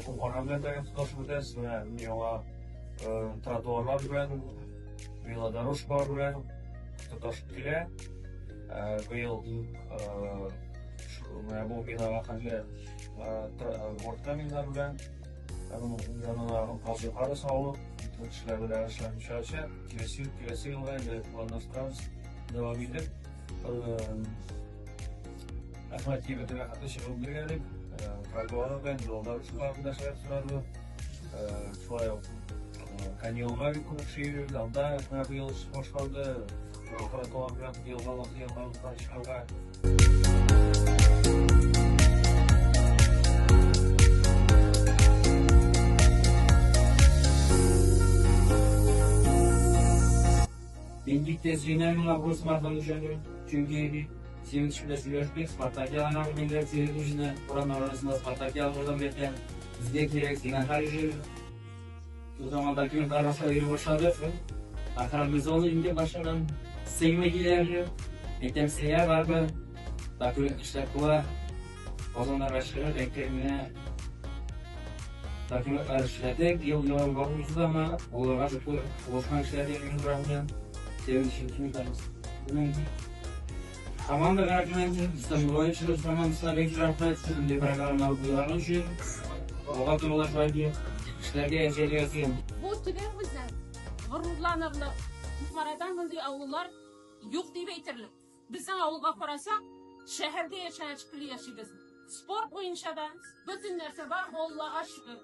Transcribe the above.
Кумхана белән дә тоташып бетәбез. Менә яңа тротуарлар белән, велодорожкалар белән тоташып килә. Быел менә бу бинага хәтле борт каменнар белән, аның янына казыклар да салынып, эшләр белән эшләнеп чыгачак. Киләсе киләсе елга инде планлаштырабыз, дәвам итеп. Әхмәт кибетенә хәтле чыгып биргән Тротуары белән, велодорожкалар белән эшләп торабыз. Шулай ук Каньонга бик күп кеше йөрде. Анда менә быел эш башланды. Тротуар белән елгалык чыгарга. Мин бик тә сөенәм миңа бу смартфон өчен, чөнки синең белән сөйләштек, Спартакиаданы мин синең өчен урамнар арасында Спартакиада булган бит, безгә кирәк сиңа хәл өчен. Шул заман документлар раслап йөри башладык. Ахыры инде башладым. Сыймый килә. Әйтәм, сыя барбы, документ эшләп була. Казаннарга чыгып, әйтәм, менә документлар эшләдек, ел ярым бар узды, Аллага шөкер, булышкан кешеләр йөргән белән сәвенечен киң. Командага рәхмәт, Станилович командасына бик рәхмәт, шундый программа булганы өчен. Алга таба да шулай эшләргә яшәргә язсын. Бу төбәк безнең горурланырлык. Кукмарадан мондый авыллар юк дип әйтерлек. Безнең авылга карасак, шәһәрдә яшәгән шикелле яшибез. Спорт буенча да бөтен нәрсә бар, Аллага шөкер.